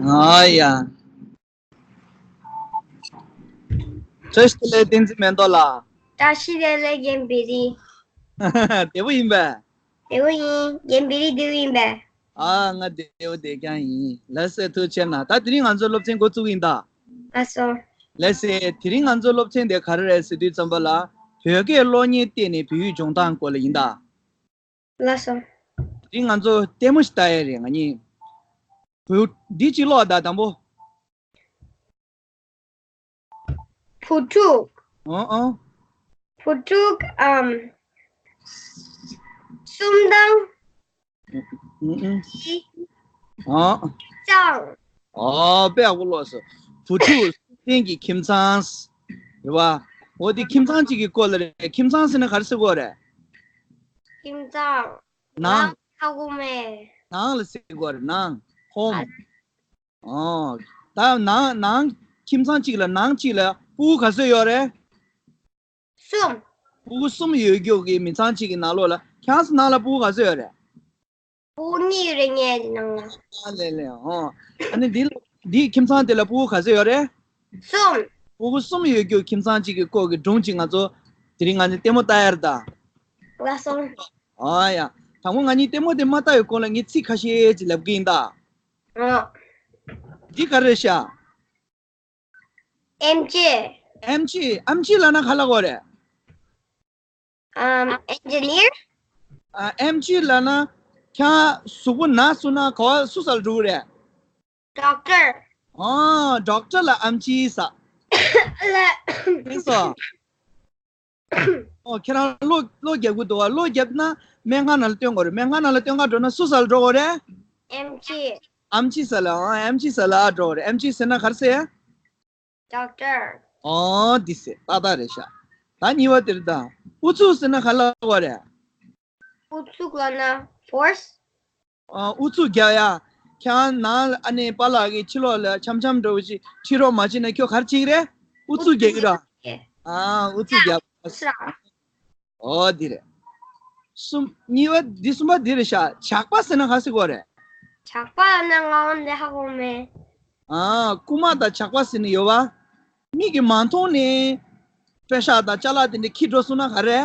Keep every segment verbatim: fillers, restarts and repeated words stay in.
ཨ་ཡ། བཀྲ་ཤིས་བདེ་ལེགས་བསྟན་འཛིན་མེ་ཏོག་ལགས། བཀྲ་ཤིས་བདེ་ལེགས་རྒན་བེ་རི། བདེ་པོ་ཡིན་པས། བདེ་པོ་ཡིན། རྒན་བེ་རི་བདེ་པོ་ཡིན་པས། ཨ། ང་བདེ་པོ་བདེ་རྐྱང་ཡིན། ལགས་སེ། ཐུགས་རྗེ་གནང་། ད་དེ་རིང་ང་ཚོ་སློབ་ཚན་འགོ་བཙུགས་ཡིན་ད། ལགས་སོ། ལགས་སེ། དེ་རིང་ང་ཚོ་སློབ་ཚན་དེ་ག་རེ་རེད་ཟེར་དུས་ཙམ་པ་ལ། བོད་སྐད་གློག་བརྙན་བལྟས་ནས་བོད་ཡིག་སྦྱོང་སྟངས་སྐོར་ལ་ཡིན་ད། ལགས་སོ། དེ་རིང་ང་ཚོ་ལྟད་མོ་ཞིག་ལྟ་ཡས་རེད་ང་གཉིས། བོད། འདི་གཅིག་ཀློག་ད་དང་པོ། བུ་ཕྲུག་ཨང་ཨང་། བུ་ཕྲུག་ཨམ། གསུམ་དང་། ཨང་ཨང་། གཅིག་ཨང་། ཅང་། ཨོ། དཔེ་ཡག་པོ་ཀློག་སོང་། བུ་ཕྲུག་གསུམ་ལྡན་གྱི་ཁྱིམ་ཚང་། རེད་བ། འོ་དེ་ཁྱིམ་ཚང་གཅིག་གི་སྐོར་ལ་རེད། ཁྱིམ་ཚང་ཟེར་ན་ག་རེ་ཟེར་དགོས་རེད། ཁྱིམ་ཚང་། ནང་། ནང་ཧ་གོ་མེད། ནང་ལ་ཟེར་དགོས་རེད། ནང་། ཧོམ། ཨོ། ད་ནང་ནང་ཁྱིམ་ཚང་གཅིག་ལ་ནང་གཅིག་ལ་ཕྲུ་གུ་ག་ཚོད་ཡོད་རེད། གསུམ། ཕྲུ་གུ་གསུམ་ཡོད་རྒྱུ་གི་མི་ཚང་གཅིག་གི་ནང་ལོགས་ལ་ཁྱེད་རང་ཚོ་ནང་ལ་ཕྲུ་གུ་ག་ཚོད་ཡོད་རེད། ཕྲུ་གུ་གཉིས་ཡོད་རེད་ངའི་ནང་ལ། ཨ་ལེ་ལེ། ཨོ། ཨ་ནི་འདི་ལ་འདི་ཁྱིམ་ཚང་དེ་ལ་ཕྲུ་གུ་ག་ཚོད་ཡོད་རེད། གསུམ། ཕྲུ་གུ་གསུམ་ཡོད་རྒྱུ་ཁྱིམ་ཚང་གཅིག་གི་སྐོར་གྱི་སྒྲུང་གཅིག་ང་ཚོ་དེ་རིང་ང་ཚོ་ལྟད་མོ་ལྟ་ཡར་ད། ལགས་སོ། ཨ་ཡ། དང་པོ་ང་གཉིས་ལྟད་མོ་དེ་མ་ལྟ་བའི་གོང་ལ་ངས་ཚིག་ཁ་ཤས་ཅིག་ལབ་གི་ཡིན་ད། ཨ། འདི་ག་རེ་ཤག་ཨེམ་ཆི། ཨེམ་ཆི། ཨེམ་ཆི་ལབ་ན་ག་ལབ་དགོས་རེད། ཨམ། ཨེན་ཇི་ནི་ཡར། ཨ། ཨེམ་ཆི་ལབ་ན་ཁྱེད་གཟུགས་པོ་ན་སོང་ན་ག་པར་སུ་སར་འགྲོ་གི་རེད། ཌོག་ཊར། ཨ། ཌོག་ཊར་ལ་ཨེམ་ཆི་ཟེར། ལགས། ལགས་སོ། ཨོ། ཁྱེད་རང་གློ་གློ་རྒྱག་གི་འདུག་བ། གློ་རྒྱབ་ན་སྨན་ཁང་ནང་ལ་སྟོན་དགོས་རེད། སྨན་ཁང་ནང་ལ་སྟོན་ག་འགྲོ་ན་སུ་སར་འགྲོ་དགོས་རེད། ཨེམ་ཆི། ཨེམ་ཆི་ཟེར་ལ། ཨ། ཨེམ་ཆི་ཟེར་ལ་འགྲོ་དགོས་རེད། ཨེམ་ཆི་ཟེར་ན་ག་རེ་ཟེར། ཌོག་ཊར། ཨོ། འདི་ཟེར། ཏག་ཏག་རེད་ཤག་ད་གཉིས་པ་དེ་རེད་ད། ཨུ་ཚུགས་ཟེར་ན་ག་ལབ་དགོས་རེད། ཨུ་ཚུགས་ལབ་ན་ཕོར་སི། ཨ། ཨུ་ཚུགས་རྒྱག་ཡ། ཁྱེད་རང་ནང་ཨ་ནི་པཱ་ལགས་ཀྱིས་ཕྱི་ལོགས་ལ་འཆམ་འཆམ་འདྲ་བོ་ཅིག་ཁྲིད་རོགས་མ་བྱས་ན་ཁྱོད་ག་རེ་བྱེད་ཀྱི་རེད། ཨུ་ཚུགས་རྒྱག་གི་རེད། ཨ། ཨུ་ཚུགས་རྒྱག་ཨོ། འདི་རེད། གསུམ། གཉིས་པ་འདི། གསུམ་པ་འདི་རེད་ཤག་ཇག་པ་ཟེར་ན་ག་ཟེར་དགོས་རེད། ཇག་པ་ལབ་ན་ང་འོ་འདི་ཧ་གོ་མེད། ཨ། རྐུན་མ་དང་ཇག་པ་ཟེར་ནི་ཡོད་པ། མིག་གིས་མ་མཐོང་ནས་པེ་ཤག་དང་ཅ་ལག་དེ་འདྲ་ཁྱེར་འགྲོ་སོང་ན་ག་རེ།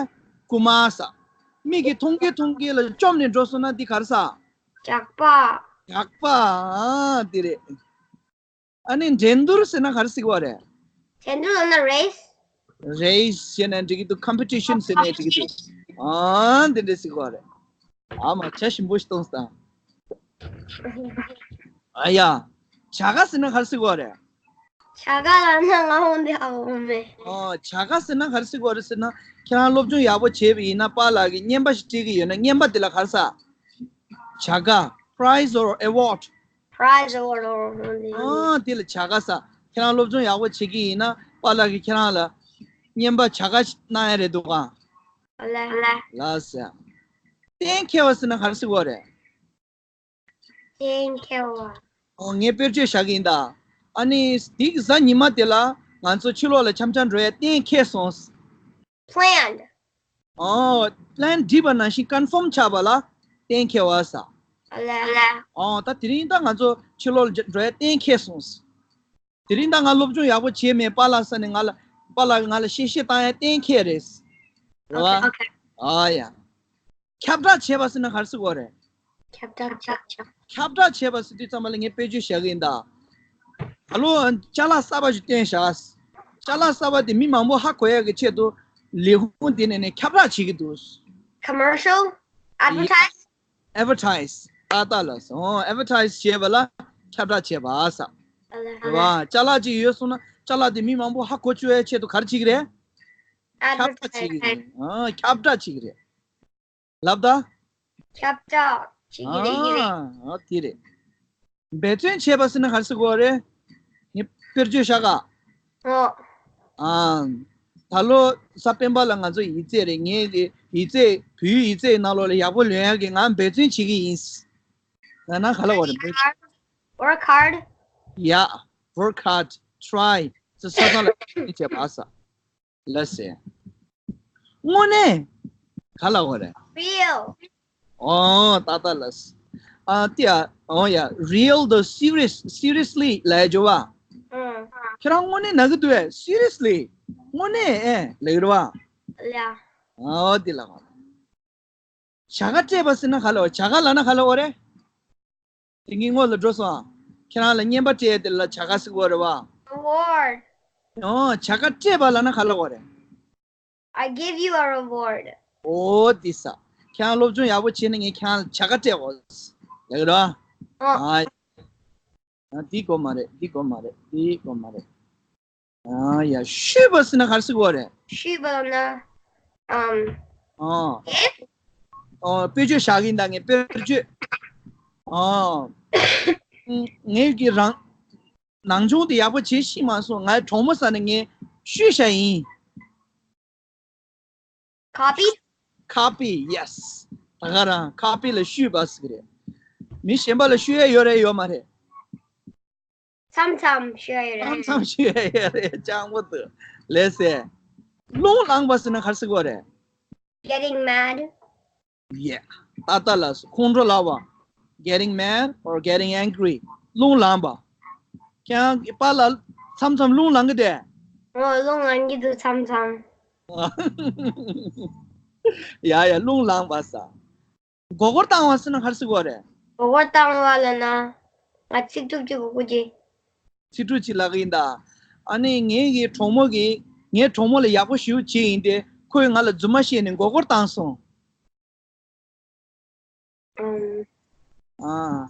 རྐུན་མ་ཟེར། མིག་གིས་མཐོང་གི་མཐོང་གི་ལ་བཅོམ་ནས་འགྲོ་སོང་ན་འདི་ག་རེ་ཟེར། ཇག་པ། ཇག་པ། ཨ། འདི་རེད། ཨ་ནི་འགྲན་བསྡུར་ཟེར་ན་ག་རེ་ཟེར་གྱི་ཡོད་རེད། འགྲན་བསྡུར་ལབ་ན་རེས། རེས་ཟེར་ན་འགྲིག་གི་འདུག་ཀམ་པི་ཊི་ཤན་ཟེར་ན་འགྲིག་གི་འདུག་ཨ། འདི་འདྲ་ཟེར་གྱི་ཡོད་རེད། ཨ་མ། ཇ་ཞིམ་པོ་ཞིག་བཏུང་སོང་། ཨ་ཡ། ཇ་ག་ཟེར་ན་ག་རེ་ཟེར་གྱི་ཡོད་རེད། ཇ་ག་ལབ་ན་ང་འོ་འདི་ཧ་གོ་མེད། ཨོ། ཇ་ག་ཟེར་ན་ག་རེ་ཟེར་གྱི་ཡོད་རེད་ཟེར་ན། ཁྱེད་རང་སློབ་སྦྱོང་ཡག་པོ་བྱས་པ་ཡིན་ན་པཱ་ལགས་ཀྱིས་རྔན་པ་ཞིག་སྤྲད་ཀྱི་ཡོད་ན་རྔན་པ་དེ་ལ་ག་རེ་ཟེར། ཇ་ག། Prize or award. Prize or award. ཨ། དེ་ལ་ཇ་ག་ཟེར། ཁྱེད་རང་སློབ་སྦྱོང་ཡག་པོ་བྱེད་ཀྱི་ཡིན་ན་པཱ་ལགས་ཀྱིས་ཁྱེད་རང་ལ་རྔན་པ་ཇ་ག་ཞིག་གནང་ཡ་རེད་འདུག་ག་ལགས། ལགས་སོ། གཏན་འཁེལ་བ་ཟེར་ན་ག་རེ་ཟེར་གྱི་ཡོད་རེད། གཏན་འཁེལ་བ། ཨོ། ངས་དཔེར་བརྗོད་བཞག་གི་ཡིན་ད། ཨ་ནི་འདི་གཟའ་ཉི་མ་དེ་ལ་ང་ཚོ་ཕྱི་ལོགས་ལ་འཆམ་འཆམ་འགྲོ་ཡ་གཏན་འཁེལ་སོང་། Planned. ཨོ། པི་ལན་བསྒྲིགས་པ་ནང་བཞིན་ཀོན་ཕོམ་ཆགས་པ་ལ་གཏན་འཁེལ་བ་ཟེར། ཨ་ལས། ཨོ། ད་དེ་རིང་ད་ང་ཚོ་ཕྱི་ལོགས་ལ་འགྲོ་ཡ་གཏན་འཁེལ་སོང་། དེ་རིང་ད་ང་སློབ་སྦྱོང་ཡག་པོ་བྱས་མེད། པཱ་ལགས་ས་ནས་ང་ལ། པཱ་ལགས་ཀྱིས་ང་ལ་གཤེ་གཤེ་བཏང་ཡ་གཏན་འཁེལ་རེད། རེད་བ། Okay, okay. ཨ་ཡ། ཁྱབ་བསྒྲགས་བྱས་པ་ཟེར་ན་ག་རེ་ཟེར་གྱི་ཡོད་རེད། ཁྱབ་བསྒྲགས། ཁྱབ་བསྒྲགས། ཁྱབ་བསྒྲགས་བྱས་པ་ཟེར་དུས་ཙམ་པ་ལ་ངས་དཔེར་བརྗོད་བཞག་གི་ཡིན་ད། ད་ལོ་ཅ་ལག་གསར་པ་ཞིག་བཏོན་བཞག་ཅ་ལག་གསར་པ་དེ་མི་མང་པོ་ཧ་གོ་ཡ་གི་ཆེད་དུ་ལས་ཁུངས་དེ་ནས་ནས་ཁྱབ་བསྒྲགས་བྱེད་ཀྱི་འདུག Commercial? Advertise? Advertise. ཏག་ཏག་ལགས་སོ། ཨོ། ཨེ་ཌ་ཝར་ཊའི་སི་བྱས་པ་ལ་ཁྱབ་བསྒྲགས་བྱས་པ་ཟེར། ཨ་ལས། རེད་བ། ཅ་ལག་ཅིག་ཡོད་སོང་ན་ཅ་ལག་དེ་མི་མང་པོ་ཧ་གོ་བཅུག་ཡ་ཆེད་དུ་ག་རེ་བྱེད་ཀྱི་རེད། ཁྱབ་བསྒྲགས་བྱེད་ཀྱི་རེད། ཨ། ཁྱབ་བསྒྲགས་བྱེད་ཀྱི་རེད། ལབ་ད། ཁྱབ་བསྒྲགས་བྱེད་ཀྱི་རེད། ཨ། ཨ། དེ་རེད། འབད་བརྩོན་བྱས་པ་ཟེར་ན་ག་རེ་ཟེར་གྱི་ཡོད་རེད། ངས་དཔེར་བརྗོད་བཞག་ག་ཨོ། ཨ། ད་ལོ་གཟའ་སྤེན་པ་ལ་ང་ཚོ་ཡིག་ཚད་རེད། ངའི་གི་ཡིག་ཚད། བོད་ཡིག་ཚད་ནང་ལོགས་ལ་ཡག་པོ་ལོན་ཡག་གི་ང་འབད་བརྩོན་བྱེད་ཀྱི་ཡིན། ང་ན་ག་ལབ་དགོས་རེད། Work hard. Yeah, work hard, try. ས་ས་ཚང་ལ་བྱེད་པ་ཟེར། ལགས་སེ། དངོས་གནས། ག་ལབ་དགོས་རེད། Real. ཨོ། ཏག་ཏག་ལགས། ཨ། དེ་ཡ། ཨོ་ཡ། རི་ཡལ་དང་སི་རི་ཡས། སི་རི་ཡས་ལི་ལབ་ཡ་ཅོ་བ། ཨང་། ཁྱེད་རང་དངོས་གནས་ན་གི་འདུག་ཨེ། སི་རི་ཡས་ལི། དངོས་གནས་ཨེ་ལབ་ཀྱི་རེད་བ། ཡ། ཨོ་དེ་ལ་བྱ་དགའ་སྤྲད་པ་ཟེར་ན་ག་ལ་བ། བྱ་དགའ་ལབ་ན་ག་ལ་བ་རེད། དེ་ངའི་ངོ་ལ་འགྲོ་སོང་ཨ། ཁྱེད་རང་ལ་རྔན་པ་སྤྲད་དེ་ལ་བྱ་དགའ་ཟེར་གི་རེད་བ། Reward. ཨོ་བྱ་དགའ་སྤྲད་པ་ལབ་ན་ག་ལ་བ་རེད། I give you a reward. ཨོ་དེ་ས། ཁྱེད་རང་སློབ་སྦྱོང་ཡག་པོ་བྱས་ན་ངས་ཁྱེད་རང་ལ་བྱ་དགའ་སྤྲད་དགོས། ལབ་ཀྱི་རེད་བ། ཨ། ཨ། ཨ། འདི་དགོས་མ་རེད། འདི་དགོས་མ་རེད། འདི་དགོས་མ་རེད། ཨ་ཡ། བཤུས་པ་ཟེར་ན་ག་རེ་ཟེར་གི་རེད། བཤུས་པ་ལབ་ན། ཨམ། ཨ། ཨེ། ཨ། དཔེར་བརྗོད་བཞག་གི་ཡིན་ད་ངས་དཔེར་བརྗོད། ཨ། ངས་ཀྱི་རང་ནང་སྦྱོང་དེ་ཡག་པོ་བྱེད་ཤེས་མ་སོང་། ངའི་གྲོགས་མོ་ས་ནས་ངས་བཤུས་བཞག་ཡིན། Copy? Copy, yes. ད་ག་རང་ཁ་པི་ལ་བཤུས་པ་ཟེར་གི་རེད། མི་གཞན་པ་ལ་བཤུས་ཡ་ཡོད་རེད་ཡོད་མ་རེད། མཚམས་མཚམས་བཤུས་ཡ་ཡོད་རེད། མཚམས་མཚམས་བཤུས་ཡ་ཡོད་རེད། སྤྱང་པོ་འདུག་ལགས་སེ། རླུང་ལངས་པ་ཟེར་ན་ག་རེ་ཟེར་གི་རེད། Getting mad. Yeah. ཏག་ཏག་ལགས་སོ། ཁོང་ཁྲོ་ལངས་པ། Getting mad or getting angry. རླུང་ལངས་པ། ཁྱེད་རང་གི་པཱ་ལགས་མཚམས་མཚམས་རླུང་ལངས་གི་དེ། ཨོ། རླུང་ལངས་གི་འདུག་མཚམས་མཚམས། ཡ་ཡ། རླུང་ལངས་པ་ས། མགོ་སྐོར་བཏང་བ་ཟེར་ན་ག་རེ་ཟེར་གི་རེད། མགོ་སྐོར་བཏང་བ་ལབ་ན། ང་ཚིག་གྲུབ་ཅིག་དགོས་ཀྱི། ཚིག་གྲུབ་ཅིག་ལབ་ཀྱི་ཡིན་ད། ཨ་ནི་ངའི་གི་གྲོགས་མོ་གིས། ངའི་གྲོགས་མོ་ལ་ཡག་པོ་ཞེ་པོ་བྱས་ཡིན་ཏེ། ཁོས་ང་ལ་རྫུན་མ་བཤད་ནས་མགོ་སྐོར་བཏང་སོང་། ཨམ། ཨ།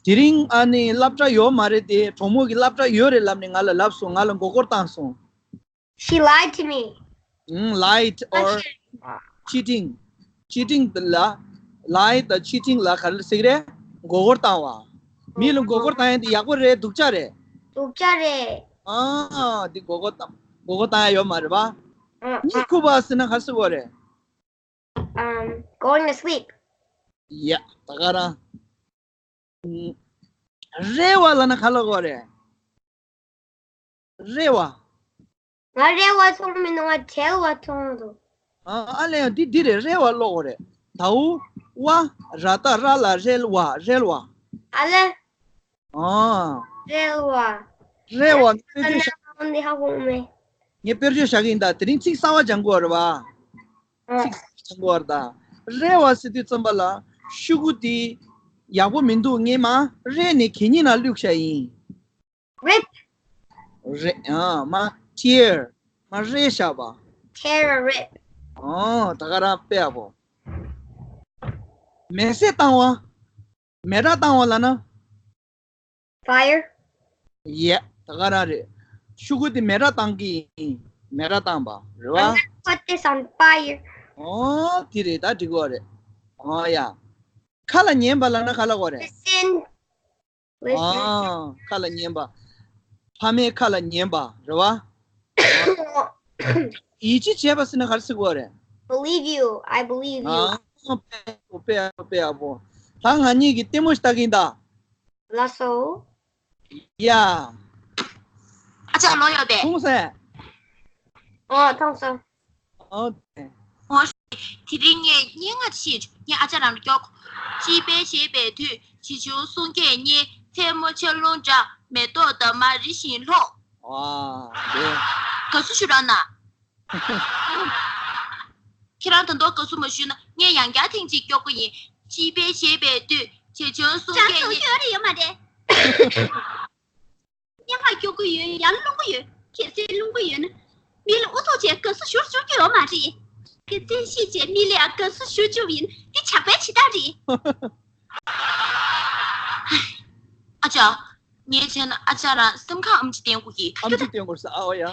དེ་རིང་ཨ་ནི་སློབ་གྲྭ་ཡོད་མ་རེད་དེ། གྲོགས་མོ་གིས་སློབ་གྲྭ་ཡོད་རེད་ལབ་ནས་ང་ལ་ལབ་སོང་། ང་ལ་མགོ་སྐོར་བཏང་སོང་། She lied to me. ཨང་། lied or cheating. Cheating དེ་ལ། lie དང་cheating ལ་ག་རེ་ཟེར་གི་རེད། མགོ་སྐོར་བཏང་བ། མི་ལ་མགོ་སྐོར་བཏང་ཡ་དེ་ཡག་པོ་རེད། སྡུག་ཅག་རེད། སྡུག་ཅག་རེད། ཨ། དེ་མགོ་སྐོར་བཏང་། མགོ་སྐོར་བཏང་ཡ་ཡོད་མ་རེད་པ། ཨ། གཉིད་ཁུག་པ་ཟེར་ན་ག་རེ་ཟེར་གི་རེད། Um, going to sleep. ཡ། ད་ག་རང་། ཨུམ། རེ་བ་ལབ་ན་ག་ལབ་དགོས་རེད། རེ་བ། ང་རེ་བ་མཐོང་མི་འདུག་ང་བྲེལ་བ་མཐོང་འདུག་ཨ། ཨ་ལས་ཡང་འདི་འདི་རེད། རེ་བ་ཀློག་དགོས་རེད། དའུ་ཝ་ར་ཏ་ར་ལ་རེལ་བ། རེལ་བ། ཨ་ལས། ཨ། རེལ་བ། རེལ་བ། དཔེར་བརྗོད་བཞག་འདི་ཧ་གོ་མེད། ངས་དཔེར་བརྗོད་བཞག་གི་ཡིན་ད། དེ་རིང་ཚིག་གསར་བ་སྦྱང་དགོས་རེད་བ། ཨ། ཚིག་གསར་བ་སྦྱང་དགོས་རེད་ད། རེལ་བ་ཟེར་དུས་ཙམ་པ་ལ་ཤོག་གུ་དེ་ཡག་པོ་མི་འདུག་ངས་མར་རེ་ནས་གད་སྙིགས་ནང་བླུགས་བཞག་ཡིན། Rip. རེ། ཨ། མར་tear། མར་རེ་བཞག་པ། Tear a rip. ཨོ། ད་ག་རང་དཔེ་ཡག་པོ། མེ་བསྲེགས་བཏང་བ། མེ་སྲེག་བཏང་བ་ལབ་ན། Fire. ཡེ། ད་ག་རང་རེད། ཤོག་གུ་དེ་མེ་སྲེག་བཏང་གི་ཡིན། མེ་སྲེག་བཏང་བ་རེད་བ། I'm gonna put this on fire. ཨོ། དེ་རེད། ད་འགྲིག་གི་རེད། ཨོ་ཡ། ཁ་ལ་ཉན་པ་ལབ་ན་ག་ལབ་དགོས་རེད། Listen. Listen. ཨ། ཁ་ལ་ཉན་པ། ཕ་མའི་ཁ་ལ་ཉན་པ་རེད་བ། ཡིད་ཆེས་བྱས་པ་ཟེར་ན་ག་རེ་ཟེར་དགོས་རེད། Believe you. I believe you. ཨ། དཔེ་ཡག་པོ། དཔེ་ཡག་པོ། ད་ང་གཉིས་ཀྱིས་ལྟད་མོ་ཞིག་ལྟ་གི་ཡིན་ད། ལགས་སོ། ཡ། ཨ་ཅག་ལོ་ཡོད་པས། མཐོང་སོང་། ཨོ། མཐོང་སོང་། ཨོ། དེ་རིང་ངས་སྙན་ངག་ཅིག་ངས་ཨ་ཅག་རང་ལ་སྐྱོར། དཔྱིད་དཔལ་བཞད་པའི་དུས། བྱིའུ་གསུང་སྐད་སྙན། མཚན་མོ་ཆར་རླུང་འཇགས། མེ་ཏོག་འདབ་མ་རིད་བཞིན་ལྷོག་ཝ། དགའ་བསུ་ཞུ་རོགས་གནང་། ཁྱེད་རང་ད་དུང་དགའ་བསུ་མ་ཞུས་ན་ངས་ཡང་བསྐྱར་ཐེངས་གཅིག་སྐྱོར་གི་ཡིན། དཔྱིད་དཔལ་བཞད་པའི་དུས། བྱིའུ་གསུང་སྐད་སྙན། ཡོད་རེད་ཡོད་མ་རེད། སྙན་ངག་སྐྱོར་གི་ཡོད། ཡང་སློང་གི་ཡོད། གལ་སྲིད་སློང་གི་ཡོད་ན། མི་ལ་ཨུ་ཚུགས་བྱས་དགའ་བསུ་ཞུ་ཞུ་རྒྱུ་ཡོད་མ་རེད། གལ་སྲིད་ཤེས་བྱས་མི་ལ་ཡང་དགའ་བསུ་ཞུ་བཅུག་ཡིན། འདི་ཇག་པའི་བྱེད་སྟངས་རེད། ཨ་ཅག་ངས་བྱས་ན་ཨ་ཅག་རང་སེམས་ཁམས་ཨེམ་ཆི་བསྟེན་དགོས་ཀྱི། ཨེམ་ཆི་བསྟེན་དགོས་ས། ཨ་ཡ།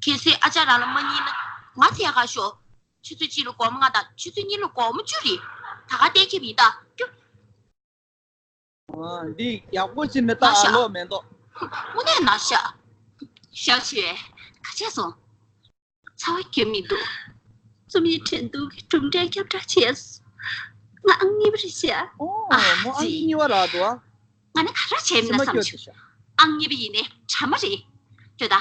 གལ་སྲིད་ཨ་ཅག་རང་ལ་མ་ཉན་ན་ང་ཐད་ཀར་ཤོག་ཆུ་ཚོད་གཅིག་ལ་སྒོར་མོ་ལྔ་དང་ཆུ་ཚོད་གཉིས་ལ་སྒོར་མོ་བཅུ་རེད། ད་ག་གཏན་འཁེལ་བ་ཡིན་ད། ཨ། འདི་ཡག་པོ་ཅིག་མི་ལྟ། ཨ་ལོ་མེ་ཏོག་དངོས་གནས་ན་ཤ། ཤ་ཆེ་བས་ག་བྱས་སོང་། ཚ་བ་རྒྱབ་མི་འདུག་རྩོམ་ཡིག་འགྲན་བསྡུར་གྱི་གྲུབ་འབྲས་ཁྱབ་བསྒྲགས་བྱས། ང་ཨང་གཉིས་པ་རེད་ཤག་ཨོ། ཨ་མོ་ཨང་ཙི། གཉིས་པ་རག་འདུག་ཨ། ང་ནི་ག་རེ་བྱས་མིན་ན་བསམ་བྱུང་། ཨང་གཉིས་པ་ཡིན་ནའི་དྲ་མ་རེད། ལྟོས་དང་།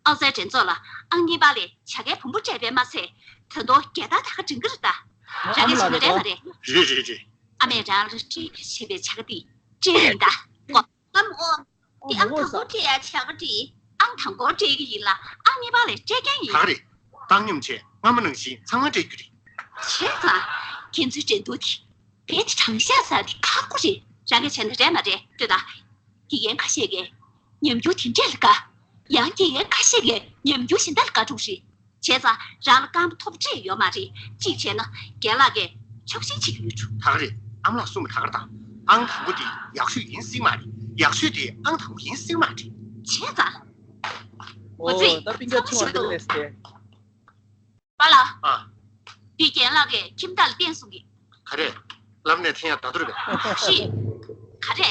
ཨང་རྩིས་འགྲན་ཚོགས་ལ་ཨང་གཉིས་པ་ལ་བྱ་དགའི་བུ་མོ་སྤྲད་པས་མ་ཚད། ད་དུང་རྒྱལ་དར་ད་ག་སྒྲེང་གི་རེད་ད། རང་གིས་བྱས་ན་རེད་མ་རེད། རེད་རེད་རེད། ཨ་མས་རང་ལ་སྤྲད་བྱས་པའི་བྱ་དགའ་འདི། སྤྲད་ཡིན་ད། ཨོ། ཨམ་ཨོ། འདི་ཨང་དང་པོ་སྤྲད་ཡ་བྱ་ག་སྤྲད། ཨང་དང་པོ་སྤྲད་ཀྱི་ཡིན་ལ་ཨང་གཉིས་པ་ལས་སྤྲད་མཁན་ཡིན། ད་ག་རེད། བཏང་སྙོམས་བྱས་སྔ་མ་ནང་བཞིན་ཚང་མ་སྤྲད་རྒྱུ་རེད། བྱས་ཙང་ཁྱེད་ཚོའི་འགྲན་བསྡུར་དེ་རྦད་དེ་དྲང་གཞག་ཟེར་དེ་ཁག་པོ་རེད། རང་གིས་བྱས་ན་རེད་མ་རེད་ལྟོས་དང་། དགེ་རྒན་ཁ་ཤས་ཀྱིས་ཉམས་འགྱུར་དེ་འདྲས་ལ་དགའ། ཡང་དགེ་རྒན་ཁ་ཤས་ཀྱིས་ཉམས་འགྱུར་གཞན་དག་ལ་དགའ་འགྲོ་གི་རེད། བྱས་ཙང་རང་ལ་རྐང་པ་ཐོབ་འཕྲད་ཡོད་མ་རེད། གཅིག་བྱས་ན་རྒན་ལགས་ཀྱིས་ཆོག་མཆན་བྱེད་ཀྱི་ཡོད་འགྲོ། ད་ག་རེད། ཨ་མ་ལགས་གསུངས་པ་ད་ག་རེད་དང་། ཨང་དང་པོ་དེ་ཡག་ཤོས་ཡིན་སྲིད་མ་རེད། ཡག་ཤོས་དེ་ཨང་དང་པོ་ཡིན་སྲིད་མ་རེད། བྱས་ཙང་། འོ་ཙི། ད་པིན་ཀ་ཚང་མ་ཆུང་བ་དེ་ལས་སྟེ། པཱ་ལགས། ཨ། འདི་རྒན་ལགས་ཀྱིས་ཁྱིམ་བདག་ལ་བསྟན་གསུང་གི། ག་རེ། བསླབ་གནས་འཐེན་ཡག་ད་དུ་རེད་པས། ཤི། ག་རེ།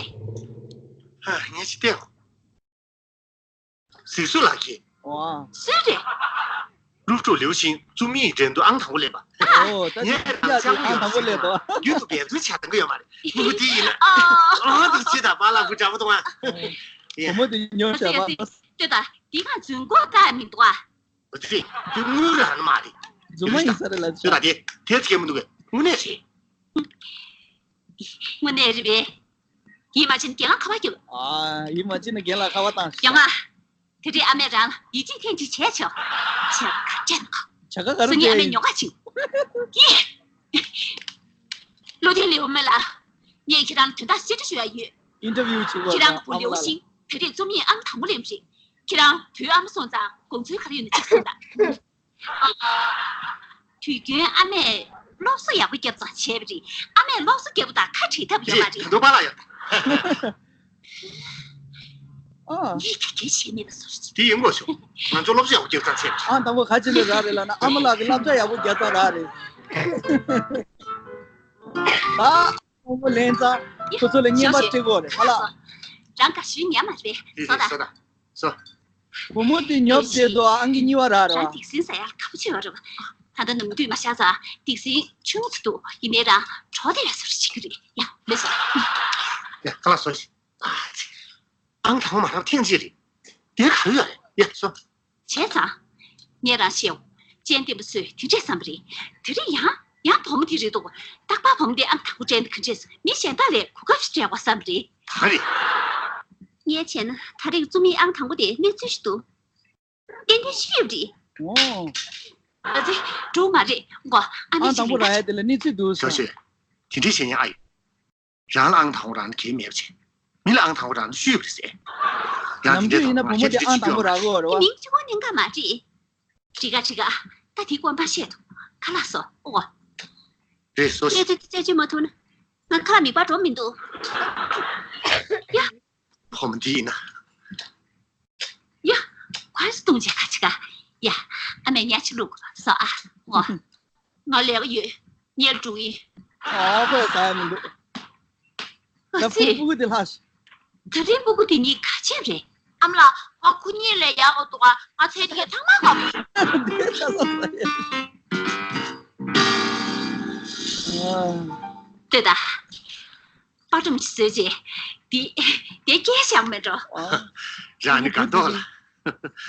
ཧ། ངས་ཅི་བལྟས། གཟིགས་སུ་ལགས་ཀྱིས། ཨོ། སུས་རེད། སློབ་ཕྲུག་ལིའུ་ཤིན་བཙུན་མའི་འགྲན་བསྡུར་ཨང་དང་པོ་ལེན་པ། ཨོ། ད་ངས་རང་ཅག་ཨང་དང་པོ་ལེན་དོ། རྒྱུན་དུ་འབད་བརྩོན་བྱ་དང་གི་ཡོད་མ་རེད། སྤུ་གུ་དེ་ཡིན་ན། ཨ། ཨང་དང་ཅི་དང་པཱ་ལགས་བུ་འདྲ་པོ་དང་ཨ། བུ་མོ་དེ་ཉོ་བྱ་བ། ལྟོས་དང་འདི་ག་རྫུན་གོ་ད་མི་འདུག་ཨ། ཨོ་ཙི། དེ་དངུལ་རང་མ་རེད། རྫུན་མ་ཡིན་ས་རེད་ལ། ལྟོས་དང་དེ་དེ་ཚིག་མི་འདུག་གས། དངོས་གནས་རེད། དངོས་གནས་རེད་པས། ཡིད་མ་ཆེས་ན་རྒན་ལགས་ཁ་པར་རྒྱོབ། ཨ། ཡིད་མ་ཆེས་ན་རྒན་ལགས་ཁ་པར་བཏང་། རྒན་ལགས། དེ་རིང་ཨ་མས་རང་ལ་ཡིད་ཆེས་ཐེངས་གཅིག་བྱས་ཆོག་བྱ་བ་ག་འདྲ་འདུག་བྱ་དགའ་ག་རེ་སང་ཉིན་ཨ་མས་ཉོ་ག་ཕྱིན། ཀྱེ། བློ་ལྡན་ལེའུ་མེ་ལགས། ངས་ཁྱེད་རང་ལ་དོན་དག་གསལ་བསྒྲགས་ཞུ་ཡ་ཡོད། ཨིན་ཊར་བིའུ་བྱེད་དགོས། ཁྱེད་རང་གི་བུ་ལེའུ་ཤིན་དེ་རིང་བཙུན་མའི་ཨང་དང་པོ་ལེན་པ་རེད། ཁྱེད་རང་བུའི་ཨ་མ་སོང་ཙང་དགོངས་ཚུལ་ག་རེ་ཡོད་ན་གཅིག་གསུངས་དང་། དུས་རྒྱུན་ཨ་མས་སློབ་གསོ་ཡག་པོ་བརྒྱབ་ཙང་བྱས་པ་རེད། ཨ་མས་སློབ་གསོ་རྒྱག་པ་དང་ཁ་བྲལ་ཐབས་ཡོད་མ་རེད། ད་དུང་པཱ་ལགས་ཡོད། ཨ། ངས་ག་གེ་བྱས་མེད་པ་བཟོ་རེད། དེ་ཡིན་དགོས་ཤོག་ང་ཚོ་སློབ་གསོ་ཡག་པོ་བརྒྱབ་ཙང་བྱས་པ་རེད། ཨང་དང་པོ་ག་ཅི་ལས་རག་རེད་ལབ་ན་ཨ་མ་ལགས་ཀྱིས་བསླབ་བྱ་ཡག་པོ་བརྒྱབ་ཙང་རག་རེད། ད་ཨང་དང་པོ་ལེན་ཙང་ཁོ་ཚོ་ལ་རྔན་པ་སྤྲད་དགོས་རེད་ཧ་ལགས། རང་དགའ་ཤོས་ཉན་མ་རེད། བཟོ་ད། བཟོ་ད། སོ། བུ་མོ་དེ་ཉོབ་བྱས་འདུག་ཨང་ཀི་གཉིས་པ་རག་རེད་བ། རང་སྡིག་སྲིན་ཟ་ཡག་ཁག་པོ་ཆེ་བ་རེད་བ། ད་ལྟ་ནམ་དུས་མ་བཞག་ཙང་སྡིག་སྲིན་ཆུང་ཙམ་འདུག་ཡིན་ནའི་རང་གྲོགས་དེ་ཡག་ཟུར་བྱེད་ཀྱི་རེད་ཡ། མེད་སོ། ཡ་ཁ་ལག་སོ་ཞིག་ཨང་དང་པོ་མ་རག་ཐེངས་གཅིག་རེད། དེ་ག་རེ་ཡོད་རེད་ཡ་སོ། བྱས་ཙང་། ངས་རང་བཤད་འོ། སྤྱན་ལྡན་པ་ཚོས་དེ་འདྲས་བསམ་པ་རེད། དེ་རིང་ཡང་ཡང་བུ་མོ་དེ་རེད་འདུག་རྟག་པར་བུ་མོ་དེ་ཨང་དང་པོ་སྤྲད་ན་ག་འདྲས་མི་གཞན་དག་ལས་གོ་སྐབས་ཤིག་སྤྲད་དགོས་བསམ་པ་རེད། ག་རེ། ངས་བྱས་ན་ད་རེས་བཙུན་མའི་ཨང་དང་པོ་དེ་གནས་ཚུལ་ཞིག་འདུག་ཏན་ཏན་ཤེས་ཡོད་རེད། ཨོ། ཨ་ཙི། འགྲོ་མ་རེད་མགོ་ཨ་ནེ་ཨང་དང་པོ་རག་ཡ་དེ་ལ་གནས་ཚུལ་འདུག་ཟེར། ཞོ་ཞོ། དེ་འདྲའི་བཤད་ཉན་ཨ་ཡོད། རང་ལ་ཨང་དང་པོ་རག་ན་གལ་མེད་པ་བྱས། མི་ལ་ཨང་དང་པོ་རག་ན་ཤོད་པ་རེད་ཟེར། ཡང་དེ་འདྲའི་ནམ་རྒྱུན་ཡིན་ན་བུ་མོ་དེ་ཨང་དང་པོ་རག་གི་ཡོད་རེད་བ། མིང་གཅིག་པོ་ནས་འགའ་མ་རེད། འགྲིག་ག་འགྲིག་ག་ད་དེའི་སྐོར་མ་བཤད་དོ། ཁ་ལག་བཟོ་ཨོ། རེད་བཟོ་ཤིག་ངས་ཚོད་རྩད་གཅོད་མ་ཐུབ་ན། ང་ཁ་ལག་མིད་པ་འགྲོ་མི་འདུག་ཡ། ཕོ་མོ་འདི་ཡིན་ན། ཡ། ཁོ་སྟོང་ཆ་ཁ་ཆ་ག་ཡ། ཨ་མས་ཉ་ཆ་ལུག་བཟོ་ཨ། ཨོ། ང་ལས་ཀ་ཡོད། ངས་འགྲོ་ཡིན། ཨ་ཁོས་ཟ་ཡ་མི་འདུག་ཨ་ཙི། སྤུ་གུ་དེ་ལྷག་ཤི། ད་རིང་སྤུ་གུ་དེ་གཉིས་ག་བྱས་རེད། ཨ་མ་ལགས། ང་ཁོ་གཉིས་ལས་ཡག་ག་འདུག་ང་ཚེ་འདི་ག་ཚང་མ་ག་མོ་ཡིན། ལྟོས་ད། པར་སྒྲོམ་ཅིག་བཟོས་རྗེས། འདི་འདི་སྐྱེལ་བཞག་མེད་འགྲོ། རང་ནི་དགའ་མདོག་ལ།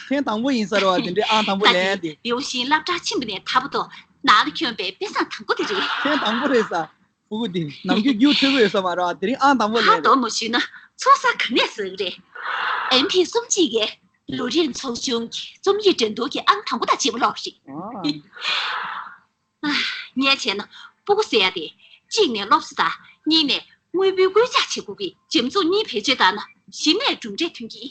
ཐེངས་དང་པོ་ཡིན་ས་རེད་བ་དེ་འདྲའི་ཨང་དང་པོ་ལེན་ཡ་དེ། ལིའུ་ཤིན་སློབ་གྲྭར་ཕྱིན་པ་ནས་ད་བར་དུ་ནང་ལ་ཁྱོན་པའི་དཔེ་བཟང་དང་པོ་དེ་རེད། ཐེངས་དང་པོ་རེད་ས། སྤུ་གུ་འདི་ནམ་རྒྱུན་རྒྱུགས་ཚུད་པོ་ཡོད་ས་མ་རེད་བ། དེ་རིང་ཨང་དང་པོ་ཧ་ལེན་རེད། དོ་མོ་ཞུས་ན་ཚོགས་བསགས་ག་ནས་བཟོ་གི་རེད། ཨེམ་ཕི་གསུམ་གཅིག་གིས་ལོ་རིམ་ཚོགས་ཆུང་གི་རྩོམ་ཡིག་འགྲན་བསྡུར་གྱི་ཨང་དང་པོ་དང་བརྗེ་པོ་ལོག་རེད། ཨ། ཨ། ངས་བྱས་ན་སྤུ་གུ་ཟེར་ཡ་དེ་གཅིག་ནས་སློབ་གསོ་དང་གཉིས་ནས་དངོས་པོའི་སྐུལ་ལྕག་བྱེད་དགོས་ཀྱི་འཇམ་རྩུབ་གཉིས་བེད་སྤྱོད་བཏང་ན་གཞི་ནས་གྲུབ་འབྲས་ཐོན་གྱི་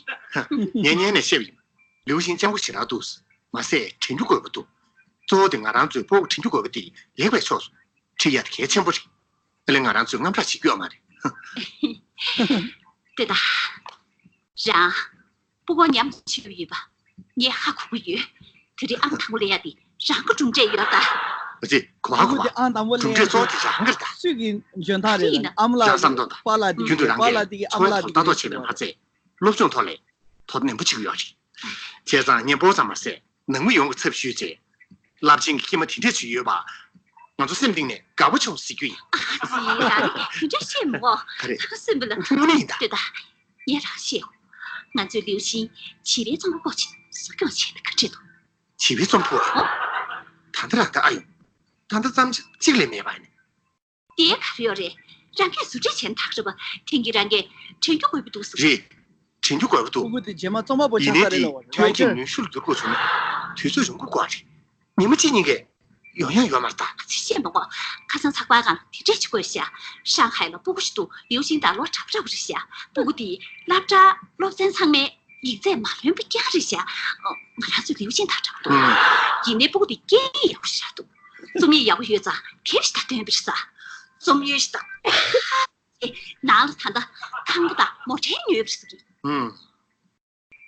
ཡིན། ངས་སྔོན་ནས་བཤད་པ་ཡིན། ལིའུ་ཤིན་སྤྱང་པོ་ཞེ་དྲག་འདུག་མ་ཟད་དྲན་རྒྱུ་དགོས་པ་འདུག་གཙོ་བོ་དེ་ང་རང་ཚོས་སྤུ་གུ་དྲན་རྒྱུ་དགོས་པ་དེ་ལེགས་པའི་ཕྱོགས་སུ་ཁྲིད་ཡ་དེ་གལ་ཆེན་པོ་རེད། ཨ་ལས་ང་རང་ཚོས་དངངས་སྐྲག་བྱེད་རྒྱུ་ཡོད་མ་རེད། ལྟོས་ད། རང་སྤུ་གུ་མཉམ་དུ་བྱེད་ཡོད་པ་ངས་ཧ་གོ་གི་ཡོད། དེ་རིང་ཨང་དང་པོ་ལེན་ཡ་དེ་རང་གི་གྲུབ་འབྲས་ཡོད་ད། ཨ་ཙི། གོ་བ་གོ་བ། སྤུ་གུ་དེ་ཨང་དང་པོ་ལེན་ཡ་དེ་གྲུབ་འབྲས་གཙོ་བོ་དེ་རང་གི་རེད་ད། སུས་ཀྱི་འཇོན་ཐང་རེད་ལབ་ན་ཨ་མ་ལགས་ཀྱི་རེད། པཱ་ལགས་དེ་རྒྱུན་དུ་རང་གི་པཱ་ལགས་དེ་གི་ཨ་མ་ལགས་དེ་གི་ལྟ་རྟོག་བྱས་པས་མ་ཚད་སློབ་སྦྱོང་ཐོག་ལ་དོ་སྣང་ཆེན་པོ་བྱེད་ཀྱི་ཡོད་རེད། བྱས་ཙང་ངས་སྤོབས་ཙམ་མ་ཟད། ནང་མི་ཡོངས་ཀྱི་ཚབ་ཞུས་ཚེ། རླབས་ཆེན་གྱི་སྐྱེས་མ་དེ་འདྲས་ཅིག་ཡོད་པ། ང་ཚོ་སེམས་གཏིང་ནས་དགའ་པོ་བྱུང་ཟེར་རྒྱུ་ཡིན། ཨ་ཙི། རང་ནི་དེ་འདྲས་བཤད་མི་དགོས། ག་རེ། ང་སེམས་པ་ལ་དངོས་གནས་ཡིན་ད། ལྟོས་ད། ངས་རང་བཤད། ང་ཚོའི་ལིའུ་ཤིན་བྱིས་པའི་རྩོམ་པ་པོ་ཆེན་གསོ་སྐྱོང་བྱས་ན་ག་འདྲས་འདུག་བྱིས་པའི་རྩོམ་པ་པོ། ཨོ། ད་ལྟ་རང་ད་ཨ་ཡོང་། ད་ལྟ་ཙམ་གཅིག་ལས་མེད་པ་ཡིན། དེ་ག་རེ་ཡོད་རེད། རང་གིས་ཟུར་ཁྲིད་བྱས་ན་ཐག་རེད་པ། དེང་གི་རང་གིས་དྲན་རྒྱུ་དགོས་པ་འདུག་ཟེར། རེད། དྲན་རྒྱུ་དགོས་པ་འདུག་ཕྲུ་གུ་དེ་རྗེས་མ་རྩོམ་པ་པོ་ཡིན་ཆགས་ནའི་ས་རེད་དེ་ལབ་པ་རེད། ཐོན་སྐྱེད་ནུས་ཤུགས་འགྱུར་དགོས་བྱུང་ན་དུས་ཚོད་ཡོང་གི་དགོས་རེད། ཉི་མ་གཅིག་གཉིས་ཀས་ཡོང་ཡག་ཡོད་མ་རེད་ད། ཨ་ཙི་བཤད་མ་དགོས། ཁ་སང་ཚགས་པར་སྒང་དེ་འདྲས་ཅིག་བཀོད་ཤག་ཧྲང་ཧའེ་ལ་སྤུ་གུ་ཞིག་འདུག་ལིའུ་ཤིན་དང་ལོ་གྲངས་འདྲ་བོ་རེད་ཤག་སྤུ་གུ་དེས་སློབ་གྲྭ་སློབ་ཚན་ཚང་མའི་ཡིག་ཚད་མ་ལོན་པ་རྐྱང་རེད་ཤག་ཨོ། ང་རང་ཚོའི་ལིའུ་ཤིན་དང་འདྲ་བོ་འདུག་ཡིན་ནའི་སྤུ་གུ་དེ་སྐད་ཡིག་ཡག་པོ་ཞེ་དྲག་འདུག་རྩོམ་ཡིག་ཡག་པོ་ཡོད་ཙང་དེབ་ཞིག་ད་འདོན་པ་རེད་ཤག་རྩོམ་ཡིག་ཞིག་ད། ནང་ལ་ད་ལྟ་ཐང་པོ་དང་མོ་ཊའི་ཉོས་པ་རེད་ཟེར་གི། ཧུམ།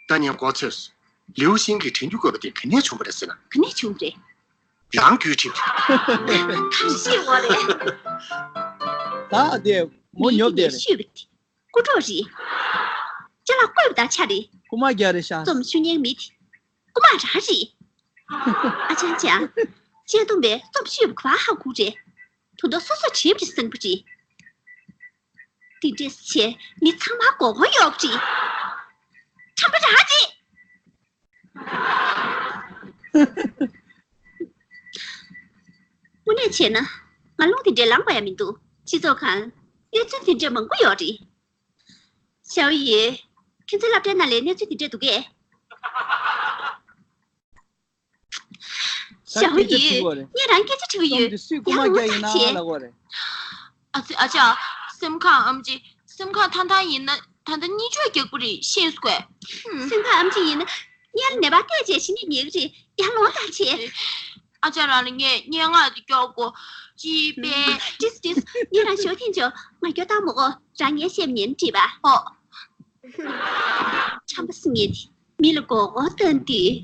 ད་ངས་མགོ་ཚོས་སོང་། ལིའུ་ཤིན་གྱིས་དྲན་རྒྱུ་དགོས་པ་དེ་ག་ནས་བྱུང་བ་རེད་ཟེར་ན། ག་ནས་བྱུང་བ་རེད། རང་རྒྱུད་ཁྲིད། གང་ཤེས་འོ་རེད། ད་དེ་མོ་ཉོབ་བསྡད་རེད། ཤོད་པ་དེ་རྐུ་འཕྲོག་རེད། ཅ་ལག་བརྐོས་པ་དང་ཆ་རེད། རྐུ་མ་རྒྱག་རེད་ཤག་རྩོམ་ཞུ་མཁན་མི་དེ་རྐུ་མ་རང་རེད། ཨ་ཅང་ཅང་། ཅན་ཏུང་པས་རྩོམ་ཞུས་པ་ག་པར་ཧ་གོ་རེད། དོན་དག་སོ་སོས་བྲིས་པ་རེད་གསང་པ་རེད། འདི་འདྲས་བྱས་མི་ཚང་མ་མགོ་སྐོར་གཡོག་རེད། ཁྲམ་པ་རང་རེད། དངོས་གནས་བྱས་ན་ང་རླུང་དེ་འདྲས་ལངས་པ་ཡང་མི་འདུག་སྤྱི་ཚོགས་ཁང་གནས་ཚུལ་དེ་འདྲས་མང་པོ་ཡོད་རེད། ཞའོ་ཡི། ཁྱེད་ཚོའི་སློབ་གྲྭའི་ནང་ལ་གནས་ཚུལ་དེ་འདྲས་འདུག་གས། ཞའོ་ཡི། ངས་རང་སྐད་ཆ་དྲི་གི་ཡོད། ཡང་ངོ་ཚ་བྱེད། ཨ་ཙི། ཨ་ཅག་སེམས་ཁམས་ཨེམ་ཆི། སེམས་ཁམས་ཐང་ཐང་ཡིན་ན་ད་ལྟ་གཉིད་ཆོག་རྒྱག་པ་རེད། ཤེས་སོང་ངས། སེམས་ཁམས་ཨེམ་ཆི་ཡིན་ན་སྔོན་ལ་ནད་པ་བལྟས་བྱས་ཤི་ནད་ཉལ་གི་རེད། ཡར་ལོངས་དང་བྱས། ཨ་ཅག་རང་ལ་ངས་སྙན་ངག་དེ་སྐྱོར་དགོས། ཅི་པས། ཏིས་ཏིས། ངས་རང་ཞོ་ཐེན་ཆོག་ང་སྐྱོ་སྟངས་མོ་གོ་རང་ངའི་སེམས་ཉན་བྲིས་པ། ཨོ། ཁྲམ་པ་སེམས་ཉན་དེ་མི་ལ་མགོ་སྐོར་བཏང་དུས།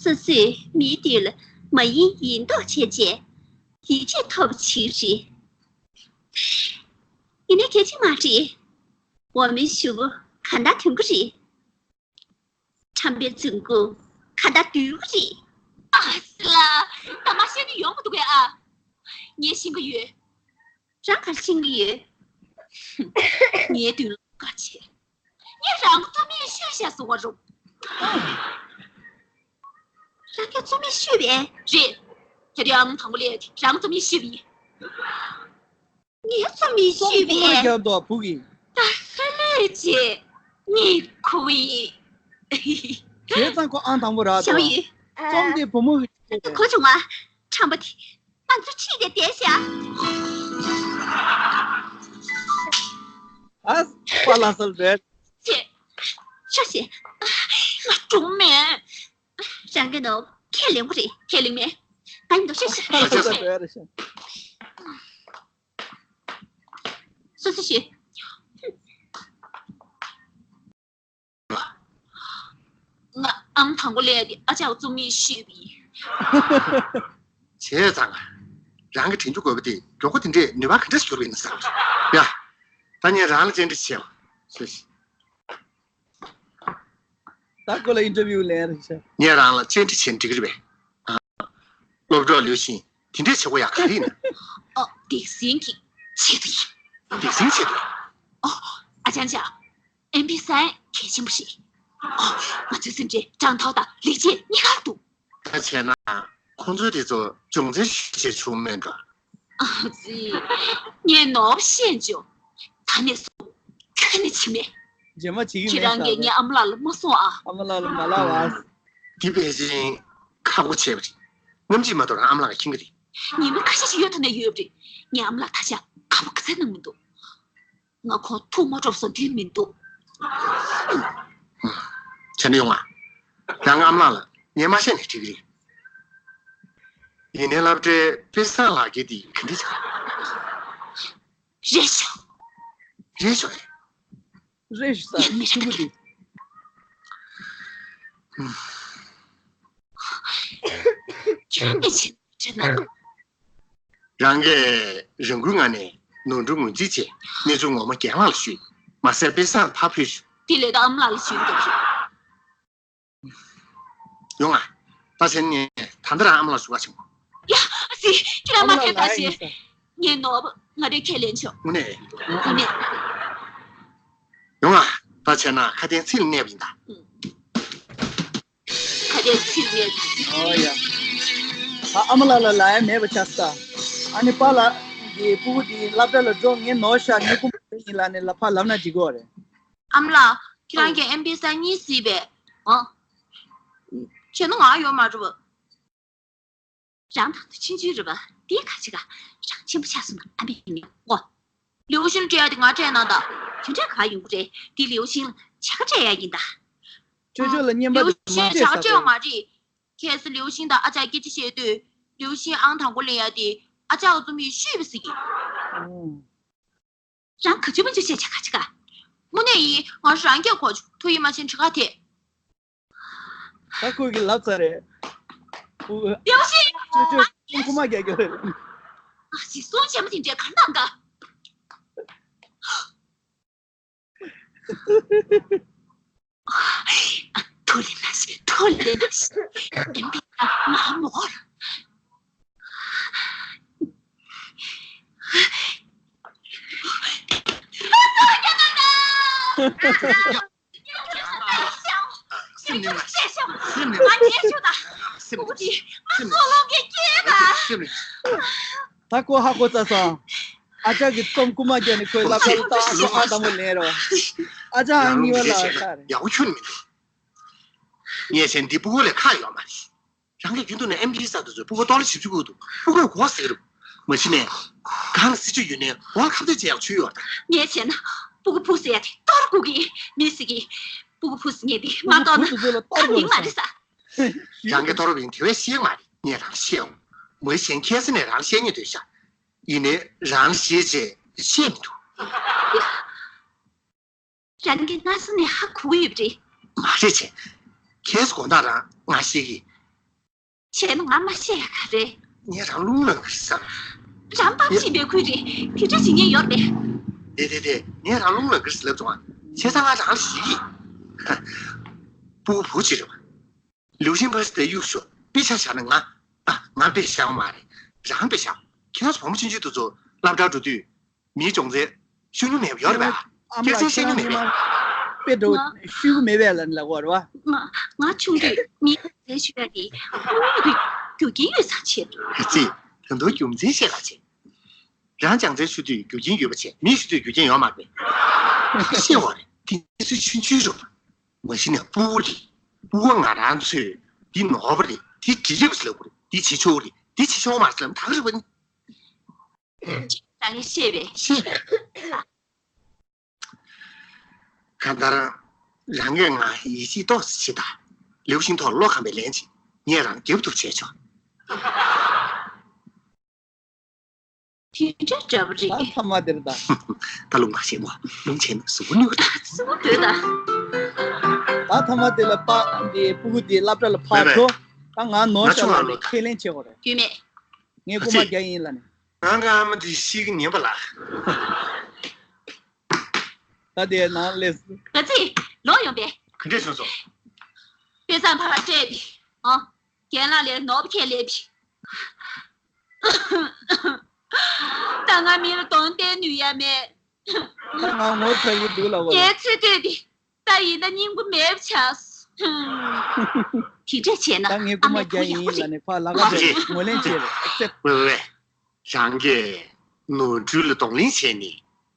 སོ་སོས་མིའི་དུས་ལ་མ་ཡིན་ཡིན་མདོག་བྱས་བྱས་ཡིད་ཆེས་ཐོབ་བྱེད་རེད། ཡིན་ནའི་གལ་ཆེ་མ་རེད། འོ་མའི་ཞུ་བོ་ག་འདྲ་ཐོན་གི་རེད། ཁྲམ་པའི་རྫུན་རྐུབ་ག་འདྲ་རྡོལ་གི་རེད། ཨ་ཙི་ལ། ད་མ་ཤེས་ནི་ཡོང་མི་འདུག་གས་ཨ། ངས་ཤེས་ཀྱི་ཡོད། རང་ག་རེ་ཤེས་ཀྱི་ཡོད། ངའི་མདུན་ལ་ཁ་ཕྱེ། ངས་རང་གི་རྩོམ་ཡིག་བཤུས་བཞག་སོང་བ་རུང་། རང་གི་རྩོམ་ཡིག་བཤུས་པས། རེད། གལ་ཏེ་ཨ་ནེ་དང་པོ་ལས་རང་རྩོམ་ཡིག་བཤུས་པ་ཡིན། ངའི་རྩོམ་ཡིག་བཤུས་པས། རྩོམ་རྒྱབ་འདུག་བུ་གིས། ད་ཧ་ལས་བྱེད། ངས་ཁུ་ཡིན། བྱས་ཙང་ཁོ་ཨང་དང་པོ་རག་འདུག་ཞའོ་ཡི། རྩོམ་དེ་བུ་མོ་གིས་བྲིས་པ་རེད། གོ་བྱུང་ང་། ཁྲམ་པ་དེ། ང་ཚོ་ཁྲིད་དེ་བསྡད་ཤག་ཨ། པ་ལ་སལ་རེད། ཅེས། ཤ་ཤེ། ང་སྒྲུང་མེད། རང་གི་ནོ། ཁས་ལེན་གོ་རེད། ཁས་ལེན་མེད། ང་ཡིན་དོ་ཤ་ཤེ། པ་ལ་སལ་རེད་ཤག་སོ་སོ་ཤེ། ང་ཨང་དང་པོ་ལས་དེ་ཨ་ཅག་རྩོམ་ཡིག་བཤུས་པ་ཡིན། བྱས་ཙང་། རང་གི་དྲན་རྒྱུ་དགོས་པ་དེ་མགྱོགས་པོ་དེ་འདྲས་ནུས་པ་ག་འདྲས་འགྱུར་བ་ཡིན་ན་བསམ། ཡ། ད་ངས་རང་ལ་བཅར་འདྲི་བྱེད། ད་ཁོ་ལ་ཨིན་ཊར་བིའུ་ལེན་རེད་ཤག་ངས་རང་ལ་བཅར་འདྲི་བྱེད་འགྲིག་གི་རེད་པས། སློབ་གྲོགས་ལིའུ་ཤིན་དེ་འདྲས་བྱེད་དགོས་ཡག་ག་རེ་ཡིན་ན། ཨོ། སྡིག་སྲིན་གྱི་ཆེད་དུ་ཡིན། སྡིག་སྲིན་ཆེད་དུ། ཨོ། ཨ་ཅང་ཅང་། ཨེམ་པི་སན་གལ་ཆེན་པོ་རེད། ཨོ། ང་ཚོའི་སེམས་ཁྲལ་ཀྲང་ཐའོ་དང་ལི་ཅེ་གཉིས་ཀར་འདུག་ད་བྱས་ན་ཁོང་ཚོའི་དེ་ཚོ་སྦྱོང་ཚན་ཞིག་བྱས་བྱུང་མེད་འགྲོ། ཨ་ཙི། ངས་ནོར་བཤད་འཇོག་ད་ནས་བཟུང་ཁྱོད་ནི་བྱེད་མེད། རྗེས་མ་བྱེད་ཀྱི་ཁྱེད་མེད་རང་གིས་ཟེར། ངའི་ཨ་མ་ལགས་ལ་མ་གསུང་ཨ། ཨ་མ་ལགས་ལ་མ་ལབ་ཨ། འདི་ཕལ་ཆེར་ཁག་པོ་ཆེ་བ་རེད། ནམ་གཅིག་མ་གཏོགས་རང་ཨ་མ་ལགས་ཀྱིས་མཁྱེན་གྱི་རེད། ཉི་མ་ཁ་ཤས་ཤིག་ཡོད་ཐུབ་ན་ཡོད་པ་རེད། ངའི་ཨ་མ་ལགས་ད་ཆ་ཁ་པོ་ག་ཚད་གནང་མི་འདུག་ང་ཁོང་ཐུགས་མ་སྤྲོ་བསམ་དུས་མི་འདུག་བྱས་ན་ཡོང་ང་། རང་གི་ཨ་མ་ལགས་ལ་ངས་མ་བཤད་ནས་འགྲིག་གི་རེད། ཡིན་ནའི་སློབ་གྲྭའི་དཔེ་བཟང་ལག་འཁྱེར་འདི་ག་འདྲ་བྱ། རེད་ཤག་རེད་ཤག་རེད་ཤག་ས་ཡིན་མི་ཤི་རེད་གི་དེ། ཁྱོད་ཀྱིས་བྱེད་ན། རང་གིས་རང་འགུལ་ངང་ནས་ནོར་འཁྲུལ་ངོས་འཛིན་བྱས་གནས་ཚུལ་ངོ་མ་རྒན་ལགས་ལ་ཞུས། མ་ཟད་དཔེ་བཟང་ཕར་ཕུལ་ཤོག་དེ་ལས་ད་ཨ་མ་ལགས་ལ་ཞུས་འདུག་ཡོང་ང་། ད་བྱས་ན་ངས་ད་ལྟ་རང་ཨ་མ་ལགས་ཞུ་བ་བྱེད་དགོས། ཡ། ཨ་ཙི། ཁྱེད་རང་མ་ཨ་མ་ལགས་ཕེབས་ད་ལ་ཡིན་ཤེས། ས། ངས་ནོར་བ་ང་རེ་ཁས་ལེན་ཆོག་དངོས་གནས། དངོས་གནས། ཡོང་ང་། ད་བྱས་ན་ཁ་དན་ཚིག་ལ་གནས་པ་ཡིན་ད། ཁ་དན་ཚིག་ལ་གནས་པ། ཨོ་ཡ། ད་ཨ་མ་ལགས་ལ་ལབ་ཡ་མེད་པ་ཆགས་སོང་ད། ཨ་ནི་པཱ་ལགས། དེ་སྤུ་གུ་དེ་སློབ་གྲྭ་ལ་འགྲོ། ངས་ནོར་ཤག་ངས་རྐུན་མ་ཡིན་ལབ་ནས་ལ་ཕར་ལབ་ན་འགྲིག་གི་རེད། ཨ་མ་ལགས། ཁྱེད་རང་གིས་ཨེམ་པི་སི་གཉིས་གཟིགས་པས། ཨ། བྱས་ན་ང་ཡོང་མ་རུང་བ། རང་ད་ལྟ་ཆུང་ཆུང་རེད་པ། དེ་ག་ཅི་ག་རང་ཆེན་པོ་ཆགས་སོང་ན་ཨ་མས་ཉོ་གོ། ལིའུ་ཤིན་སྤྲད་ཡ་དེ་ང་སྤྲད་གནང་དང་། དེ་འདྲ་ག་ཡོང་གི་རེད། དེ་ལིའུ་ཤིན་ལ་བྱ་དགའ་སྤྲད་ཡ་ཡིན་ད། ཅོ་ཅོ་ལ་བརྙན་པར་ལིའུ་དེ་མ་ཤིན་བྱ་སྤྲད་དགའ་ས་སྤྲད་ཡོད་རེད། མ་རེད། ཁ་སང་ལིའུ་ཤིན་དང་ཨ་ཅག་སྐད་ཆ་བཤད་དུས། ལིའུ་ཤིན་ཨང་དང་པོ་ལེན་ཡ་དེ་ཨ་ཅག་རྩོམ་ཡིག་ཤོད་པ་ཟེར་གི། ཨོ། རང་ག་ཚོད་མ་ཚོད་བཤད་བྱ་ག་ཅི་ག། དངོས་གནས་ཡིན། ང་རང་སྐད་གོ་ཆོག་ཐུགས་ཡིད་མ་ཆེས་དྲི་ག་དེ། ད་ཁོ་གིས་ལབ་ཚར་རེད། ཨུ། ལིའུ་ཤིན། ཅོ་ཅོ་ཁོ་མ་རྒྱག་རྒྱུ་རེད། ཨ་ཅེ་སོང་བྱས་མ་དེ་འདྲའི་གར་གནང་ག། ཐུགས་ལས་མ་ཤེས། ཐུགས་ལས་མ་ཤེས། ཨེམ་པི་ང་མོར། སེམས་ནས་མ། སེམས་ནས་མ། སེམས་ནས། སེམས་ནས། ད་ཁོ་ཧ་གོ་ཚར་སོང་། ཨ་ཅག་གིས་རྩོམ་རྐུན་མ་བརྒྱབ་ནས་ཁོའི་སློབ་གྲྭ་ལ་ཏག་ཏག་ཏག་ཏག་མོ་ལེན་རོགས། ཨ་ཅག་ཨང་གཉིས་པ་ལ་ལྟ་རེད། ཡག་པོ་ཁྱོན་ནས་མི་འདུག་ངས་བྱས་ན་འདི་སྤུ་གུ་ལས་ཁག་ཡོད་མ་རེད། རང་གི་རྒྱུན་དུ་ནས་ཨེམ་ཆི་ས་དུ་ཚོས་སྤུ་གུ་ཏོག་ལ་བཞི་བཅུ་བཀོད་འདུག་སྤུ་གུས་གོ་ཟེར་རུ། མ་གཞི་ནས། གང་ལ་སྲིད་ཇུས་ཡོད་ནས་འོག་ཁ་གཏད་བྱེད་ཡག་ཆུ་ཡོད་ད། ངས་བྱས་ན་སྤུ་གུ་ཕུགས་ཟེར་ཡ་དེ་གཏོར་དགོས་ཀྱི་མི་ཟེར་གི། སྤུ་གུ་ཕུགས་ཟེར་ངས་དེ་མ་གཏོར་ན་ད་མིང་མ་རེད་ས། རང་གི་གཏོར་བ་ཡིན་དེ་བས་ཤེས་མ་རེད། ངས་རང་ཤེས་འོང་། མ་གཞན་ཁྱེད་ཚོ་ནས་རང་ཤེས་ཉེ་འདོད་ཤག་ཡིན་ནའི་རང་ཤེས་ཅེས་ཤེས་མི་འདུག་རང་གིས་སྔ་ས་ནས་ཧ་གོ་གི་ཡོད་པ་རེད། མ་རེད་ཅེ། ཁྱེད་ཚོ་དགོང་དག་རང་ང་ཤེས་ཀྱི། བྱས་ན་ང་མ་ཤེས་ཡ་ག་རེ། ངས་རང་རླུང་ལངས་ཀྱི་རེད་ས། རང་པང་ཆེན་པའི་ཁུལ་རེད། དེ་འདྲ་བྱེད་ཉེན་ཡོད་རེད། དེ་དེ་དེ་ངས་རང་རླུང་ལངས་ཀྱི་རེད་ལབ་བྱུང་ང་། བྱས་ཙང་ང་རང་ལ་ཞིག་གི། སྤུ་གུ་བུ་གཅིག་རེད་པ། ལིའུ་ཤིན་ཕ་སི་དེ་གཡུག་ཤོག་དཔེ་ཆ་བཞག་ན་ང་། ཨ། ང་དཔེ་བཞག་མ་རེད། རང་དཔེ་བཞག་ཁྱེད་རང་ཚོ་བུ་མོ་ཆུང་ཆུང་དེ་ཚོ་སློབ་གྲྭར་འགྲོ་དུས། མིའི་སྦྱོང་ཚན་ཤེས་མྱོང་མེད་པ་ཡོད་རེད་པས། ཨ་མ་སྐད་ཆ་བཤད་མྱོང་མེད་པས། དཔེ་འགྲོ་ཤེས་ཀྱི་མེད་པས་ལབ་ལབ་དགོས་རེད་པ། ང་ང་ཆུང་དུས་མིའི་སྦྱོང་ཚན་ཞུ་ཡ་དེ་དངོས་ཡོད་ཀྱི་རྒྱུ་རྐྱེན་ཡོད་ཙང་བྱས། ཨ་ཙི། ད་དུང་རྒྱུ་མཚན་བཤད་ལ་བྱེད། རང་སྦྱོང་ཚན་ཞུ་དུས་རྒྱུ་རྐྱེན་ཡོད་པ་བྱས། མིས་ཞུ་དུས་རྒྱུ་རྐྱེན་ཡོད་མ་རེད། ཤེས་པ་རེད། དེ་ཚོ་ཆུང་ཆུང་རེད་པ། མ་གཞི་ནས་སྤུ་གུ་རེད། སྤུ་གུ་ང་རང་ཚོས་འདི་ནོར་བ་རེད། འདི་འགྲིག་རེད་པ་ཟེར་ལབ་དགོས་རེད། འདི་བྱེད་ཆོག་རེད། འདི་བྱེད་ཆོག་མ་རེད་ཟེར་ལབ་ད་ག་རེད་པ། རང་གིས་ཤེས་པས་ཤེས་པས། གང་ལྟར་རང་གིས་ང་ཡིད་ཆེས་ཏོག་ཙམ་བྱེད་དང་། ལིའུ་ཤིན་ཐོག་བློ་ཁེངས་པའི་ལན་ཅིག་ངས་རང་རྒྱབ་ཏུ་བྱས་ཆོག་དེ་འདྲ་འདྲ་པོ་རེད། ད་ཐ་མ་དེར་ད། ད་ལུང་མ་བྱེད་མོ། ལུང་བྱས་ན་གཟུགས་པོ་གནོད་གི་ད། གཟུགས་པོ་འདོད་ད། ད་ཐ་མ་དེ་ལ་པ་འདི་སྤུ་གུ་དེ་སློབ་གྲྭ་ལ་ཕར་འགྲོ། ད་ང་ནོར་ཤག་ལབ་ནས་ཁས་ལེན་བྱེད་དགོས་རེད། རྒྱུས་མེད། ངས་རྐུན་མ་རྒྱག་ཡིན་ལབ་ནས། ང་ག་མ་དེ་ཤི་གི་ཉན་པ་ལ། ད་དེ་ནང་ལས། ག་ཚོད་ལོག་ཡོང་པས། ག་འདྲས་བྱུང་སོང་། དཔེ་བཟང་ཕར་སྤྲད་པས། ཨ། རྒན་ལགས་ལས་ནོར་བ་ཁས་ལེན་པས། ད་ང་མི་ལ་གདོང་བསྟན་ནུས་ཡ་མེད། ད་ང་ངོ་ཚ་གི་འདུག་ལབ་པ། ངའི་ཚེ་སྟོད་དེ་ད་ཡིན་ན་སྙིང་པོ་མེད་པ་ཆགས་སོང་། དེ་འདྲས་བྱས་ན་ད་ངས་རྐུན་མ་རྒྱག་ཡིན་ལབ་ནས་ཕར་ལ་ཁ་བྲལ་ངོས་ལེན་བྱས་རེད། ཝེ་ཝེ་ཝེ། རང་གིས་ནོར་འཁྲུལ་ལ་གདོང་ལེན་བྱས་ནས་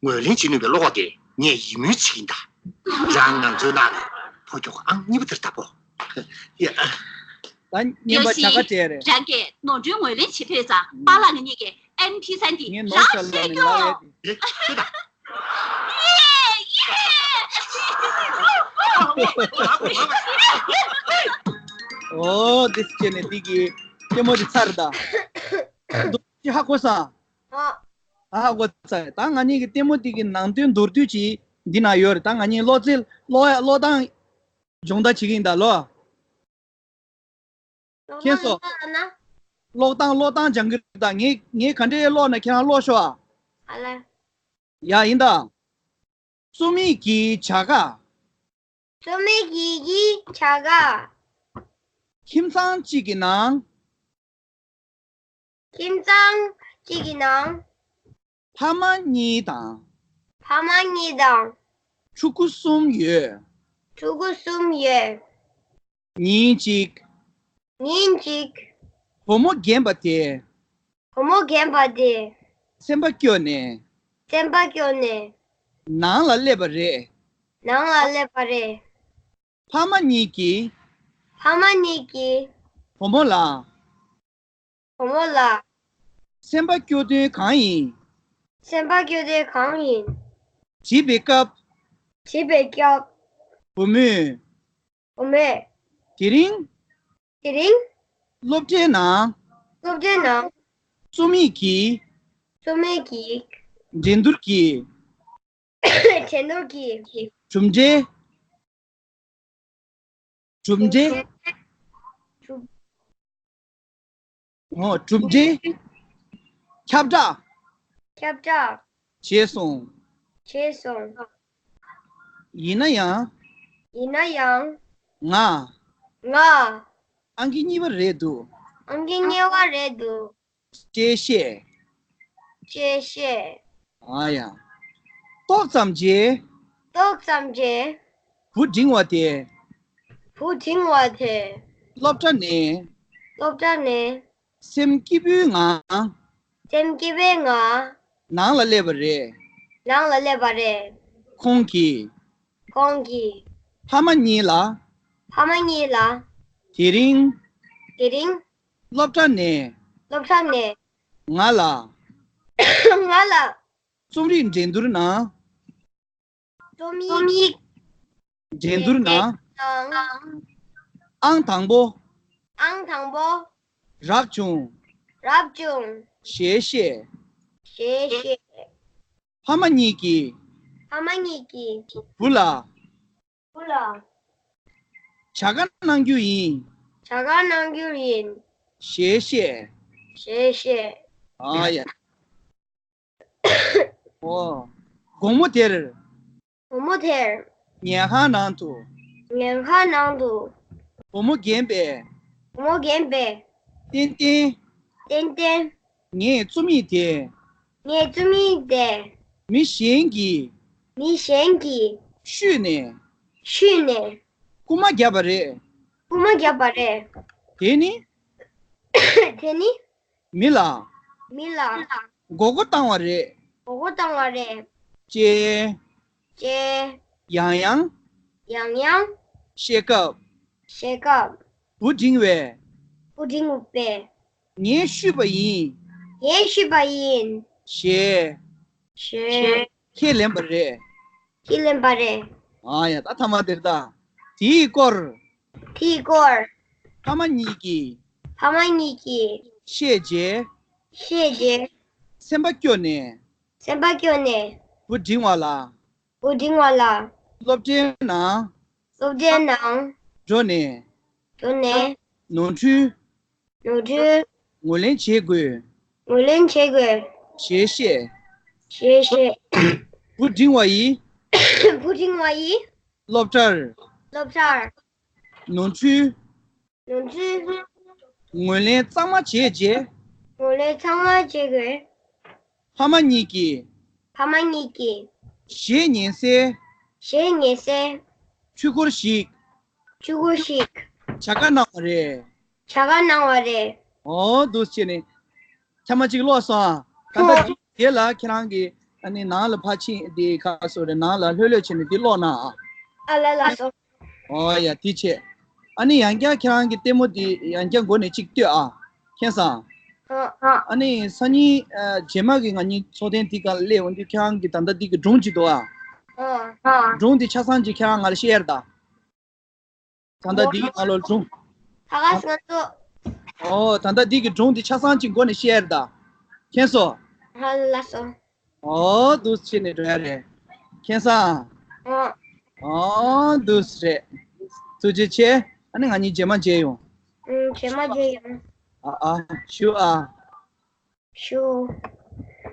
ངོས་ལེན་བྱེད་ནུས་པའི་བློ་ཁོག་དེ་ངས་ཡིད་སྨོན་བྱེད་ཀྱིན་གདའ། རང་ང་ཚོའི་ནང་ནས་ཕོ་ཁྱོ་ག་ཨང་གཉིས་པ་དེར་ལྟ་བུ། ཡ། ད་རྔན་པ་བྱ་དགའ་སྤྲད་རེད། རང་གིས་ནོར་འཁྲུལ་ངོས་ལེན་བྱེད་ཕོད་ཙང་པཱ་ལགས་ང་གཉིས་ཀྱིས་ཨེམ་ཕི་སི་འདི་ངས་ནོར་རང་ཤག་ལ་ནས་ལབ་ཡས་དེ། ཨོ། འདི་བྱས་ནས་འདི་གི་ལྟད་མོ་འདི་ཚར་ད། ཅི་ཧ་གོ་སོང་། ཨ། ཨ་ཧ་གོ་ཚར། ད་ང་གཉིས་ཀྱི་ལྟད་མོ་འདི་གི་ནང་དོན་མདོར་བསྡུས་ཅིག་འདི་ན་ཡོད་རེད། ད་ང་གཉིས་ཀློག་རྩལ་ཀློག་ཡ་ཀློག་སྟངས་སྦྱོང་བརྡར་བྱེད་ཀྱི་ཡིན་ད་ལོ། ཁྱེད་ཚོ། ཀློག་སྟངས་ཀློག་སྟངས་སྦྱང་གི་རེད་ད། ངས་ངས་ག་འདྲས་ཀློག་ན་ཁྱེད་རང་ཀློག་ཤོག་ཨ། ཨ་ལ། ཡ་ཡིན་ད། རྩོམ་ཡིག་གི་བྱ་དགའ། རྩོམ་ཡིག་གི་བྱ་དགའ། ཁྱིམ་ཚང་གཅིག་གི་ནང་། ཁྱིམ་ཚང་གཅིག་གི་ནང་། ཕ་མ་གཉིས་དང་། ཕ་མ་གཉིས་དང་། ཕྲུ་གུ་གསུམ་ཡོད། ཕྲུ་གུ་གསུམ་ཡོད། ཉིན་གཅིག་ཉིན་གཅིག་བུ་མོ་རྒན་པ་དེ། བུ་མོ་རྒན་པ་དེ། སེམས་པ་སྐྱོ་ནས། སེམས་པ་སྐྱོ་ནས། ནང་ལ་སླེབས་པ་རེད། ནང་ལ་སླེབས་པ་རེད། ཕ་མ་གཉིས་ཀྱིས། ཕ་མ་གཉིས་ཀྱིས། བུ་མོ་ལ། བུ་མོ་ལ། སེམས་པ་སྐྱོ་དོན་གང་ཡིན། སེམས་པ་སྐྱོ་དོན་གང་ཡིན། དྲིས་པའི་སྐབས། དྲིས་པའི་སྐབས། བུ་མོས། བུ་མོས། དེ་རིང་། དེ་རིང་། སློབ་གྲྭའི་ནང་། སློབ་གྲྭའི་ནང་། རྩོམ་ཡིག་གི། རྩོམ་ཡིག་གི། འགྲན་བསྡུར་གྱི། འགྲན་བསྡུར་གྱི། གྲུབ་འབྲས། གྲུབ་འབྲས། གྲུབ། ཨོ། གྲུབ་འབྲས། ཁྱབ་བསྒྲགས། ཁྱབ་བསྒྲགས། བྱས་སོང་། བྱས་སོང་། ཡིན་ན་ཡང་། ཡིན་ན་ཡང་། ང་། ང་། ཨང་ཀི་གཉིས་པ་རེད་འདུག་ཨང་ཀི་གཉིས་པ་རེད་འདུག་ཅེས་བཤད། ཅེས་བཤད། ཨ་ཡ། ཏོག་ཙམ་རྗེས། ཏོག་ཙམ་རྗེས། བུ་འབྲིང་བ་དེ། བུ་འབྲིང་བ་དེ། སློབ་གྲྭ་ནས། སློབ་གྲྭ་ནས། སེམས་སྐྱིད་པོའི་ངང་། སེམས་སྐྱིད་པོའི་ངང་། ནང་ལ་སླེབས་པ་རེད། ནང་ལ་སླེབས་པ་རེད། ཁོང་གིས། ཁོང་གིས། ཕ་མ་གཉིས་ལ། ཕ་མ་གཉིས་ལ། དེ་རིང་། དེ་རིང་། སློབ་གྲྭ་ནས། སློབ་གྲྭ་ནས། ང་ལ། ང་ལ། རྩོམ་རིག་འགྲན་བསྡུར་ནང་། རྩོམ་ཡིག་འགྲན་བསྡུར་ནང་། ནང་། ཨང་དང་པོ། ཨང་དང་པོ། རག་བྱུང་། རག་བྱུང་། ཞེས་བཤད། ཞེས་བཤད། ཕ་མ་གཉིས་ཀྱིས། ཕ་མ་གཉིས་ཀྱིས། བུ་ལ། བུ་ལ། བྱ་དགའ་གནང་རྒྱུ་ཡིན། བྱ་དགའ་གནང་རྒྱུ་ཡིན། ཞེས་བཤད། ཞེས་བཤད། ཨ་ཡ། ཨོ། དགོང་མོ་དེར། དགོང་མོ་དེར། ཉལ་ཁང་ནང་དུ། ཉལ་ཁང་ནང་དུ། བུ་མོ་རྒན་པས། བུ་མོ་རྒན་པས། ཏན་ཏན། ཏན་ཏན། ངས་རྩོམ་ཡིག་དེ། ངས་རྩོམ་ཡིག་དེ། མི་གཞན་གྱིས། མི་གཞན་གྱིས། བཤུས་ནས། བཤུས་ནས། རྐུ་མ་བརྒྱབ་པ་རེད། རྐུ་མ་བརྒྱབ་པ་རེད། དེ་ནི། དེ་ནི། མི་ལ། མི་ལ། མགོ་སྐོར་བཏང་བ་རེད། མགོ་སྐོར་བཏང་བ་རེད། ཅེས། ཅེས། ཡང་ཡང་། ཡང་ཡང་། བཤད་སྐབས། བཤད་སྐབས། བུ་འབྲིང་བས། བུ་འབྲིང་བས། ངས་བཤུས་པ་ཡིན། ངས་བཤུས་པ་ཡིན། ཞེས། ཞེས། ཁས་ལེན་པ་རེད། ཁས་ལེན་པ་རེད། ཨ་ཡ། ད་ཐ་མ་དེར་ད། དེའི་སྐོར། དེའི་སྐོར། ཕ་མ་གཉིས་ཀྱིས། ཕ་མ་གཉིས་ཀྱིས། བཤད་རྗེས། བཤད་རྗེས། སེམས་པ་སྐྱོ་ནས། སེམས་པ་སྐྱོ་ནས། བུ་འབྲིང་བ་ལ། བུ་འབྲིང་བ་ལ། སློབ་གྲྭའི་ནང་། སློབ་གྲྭའི་ནང་། འགྲོ་ནས། འགྲོ་ནས། ནོར་འཁྲུལ། ནོར་འཁྲུལ། ངོས་ལེན་བྱེད་དགོས། ངོས་ལེན་བྱེད་དགོས། ཞེས་བཤད། ཞེས་བཤད། བུ་འབྲིང་བ་ཡིས། བུ་འབྲིང་བ་ཡིས། སློབ་གྲྭར། སློབ་གྲྭར། ནོར་འཁྲུལ། ནོར་འཁྲུལ། ངོས་ལེན་གཙང་མ་བྱས་རྗེས། ངོས་ལེན་གཙང་མ་བྱེད་དགོས། ཕ་མ་གཉིས་ཀྱིས། ཕ་མ་གཉིས་ཀྱིས། གཞས་ཉན་སའི། གཞས་ཉན་སའི། འཕྲུལ་འཁོར་ཞིག་འཕྲུལ་འཁོར་ཞིག་བྱ་དགའ་གནང་བ་རེད། བྱ་དགའ་གནང་བ་རེད། ཨོ། འདུག་བྱས་ནས། ཐེངས་མ་གཅིག་ཀློག་སོང་ཨ། ད་ལྟ་ཨོ། དེ་ལ་ཁྱེད་རང་གིས་ཨ་ནི་ནང་ལ་ཕར་ཕྱིན་དེ་ག་སོ་རེད། ནང་ལ་ལྷོད་ལྷོད་བྱས་ནས་དེ་ཀློག་ན་ཨ། ཨ་ལ་ལ་སོ། ཨོ་ཡ། དེ་བྱས། ཨ་ནི་ཡང་བསྐྱར་ཁྱེད་རང་གི་ལྟད་མོ་དེ་ཡང་བསྐྱར་མགོ་ནས་གཅིག་ལྟོས་ཨ། མཁྱེན་སོང་། ཨ་ནི་སང་ཉིན་ཨ། རྗེས་མ་གི་ང་གཉིས་ཚོགས་ཐེངས་དེ་ག་སླེབས་འོང་དུས་ཁྱེད་རང་གིས་ད་ལྟ་འདི་གི་སྒྲུང་ཅིག་འདུག་ཨ། སྒྲུང་དེ་ཆ་ཚང་ཅིག་ཁྱེད་རང་ང་ལ་བཤད་ཡ་རེད་ད། ད་ལྟ་འདི་གི་ནང་ལོགས་སྒྲུང་། ད་ག་སང་ཚོ། ཨོ། ད་ལྟ་འདི་གི་སྒྲུང་འདི་ཆ་ཚང་གཅིག་མགོ་ནས་བཤད་ཡ་རེད་ད། མཁྱེན་སོང་། ཧ་ལ་སོ། ཨོ། འདུག་བྱས་ནས་འགྲོ་ཡ་རེད། མཁྱེན་སོང་། ཨོ། ཨོ། འདུག་རེད། ཐུགས་རྗེ་ཆེ། ཨ་ནི་ང་གཉིས་རྗེས་མ་མཇལ་ཡོང་། ཨུམ། རྗེས་མ་མཇལ་ཡོང་། ཨ་ཨ། ཞུ་ཨ། ཞུ།